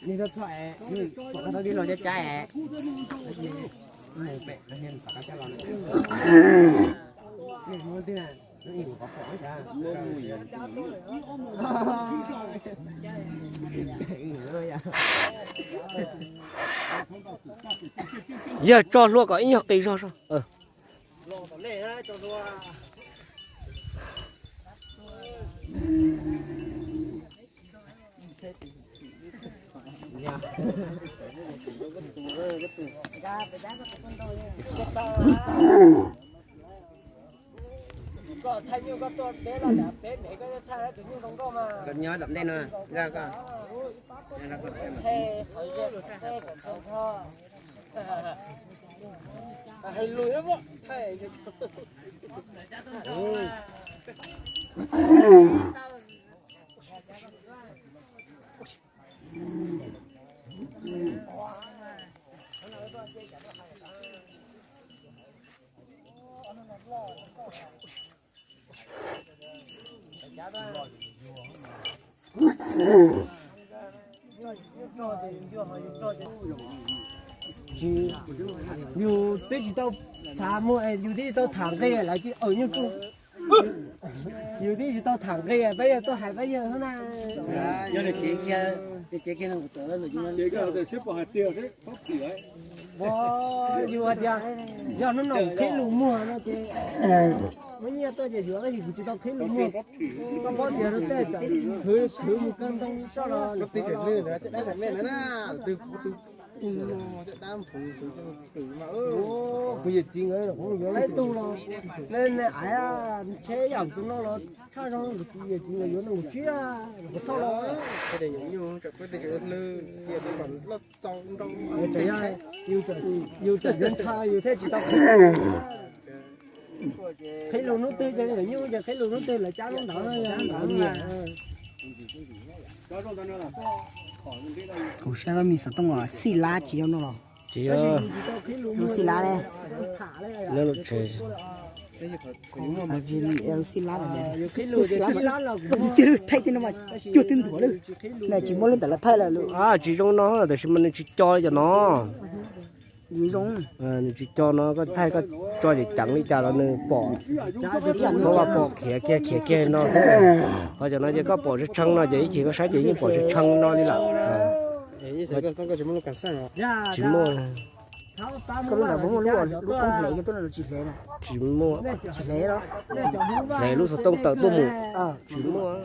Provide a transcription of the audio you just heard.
Niag txog txog es, pom koj tau tij laug cab cab es. Mus pem, niag tom koj cab los na. Niag hmoob twg na, ib mus qhov pom ib sav. Yog tso hlua kom ib nyuag qis zog zog. Koj nyob tom ntej no, koj. Yus twb tsis tau xav muag es yus twb tsis tau tham nqi lawv tsis nyuj tsuj. Yus twb tsis tau tham nqi peb yawg tuaj hais peb yawg xwb na. Yog nws cev kiag, nws cev kiag no kuv tawm los. Ua yus hais tias yog hnub no qhib lus muag no ces muab nyiaj tuaj ces yuav, tab sis kuv tsis tau qhib lus muag. Koj paub tias tej khwv khwv mus kawg ntoo soj los kuv yawm txiv nkawd yuav ib tug los, nej aiv tsheb yam tus no los tshaj zoo, kuv yawm txiv nkawd yuav no kuv tsib, kuv thauj los. Yus txawm yuav ntshaw yus thiaj tsis tau qhib lus hnub twg ces nyuj ces qhib lus hnub twg lawv cab lub ntawd no. Kuv saib koj me xov tooj xij lab tsis yog no los? Tsis yog. Xij lab ne. Lub tsheb. Xij lab, xij lab, thaij tej no mas cuag twb ntxuav lawm. Tsis muaj lub ntawm lawv thaij lawm. Tsis zoo no, tab sis mas nws tsis co li cov no. Nws tsis co no, koj thaij koj tso ceev ceev li cas los nws pom. Koj pom khiav kiag khiav kiag no xwb. Ho cov no ces koj pom tshee tshee no ces ib chim koj saib ces yeej pom tshee tshee no li lawm. Tsis muaj. Koj lub ntawd puas muaj lub, lub koob hle kiag tuaj no tsis hle na? Tsis muaj. Tsis hle los? Hle lub xov tooj tawm tuaj mus. Tsis muaj.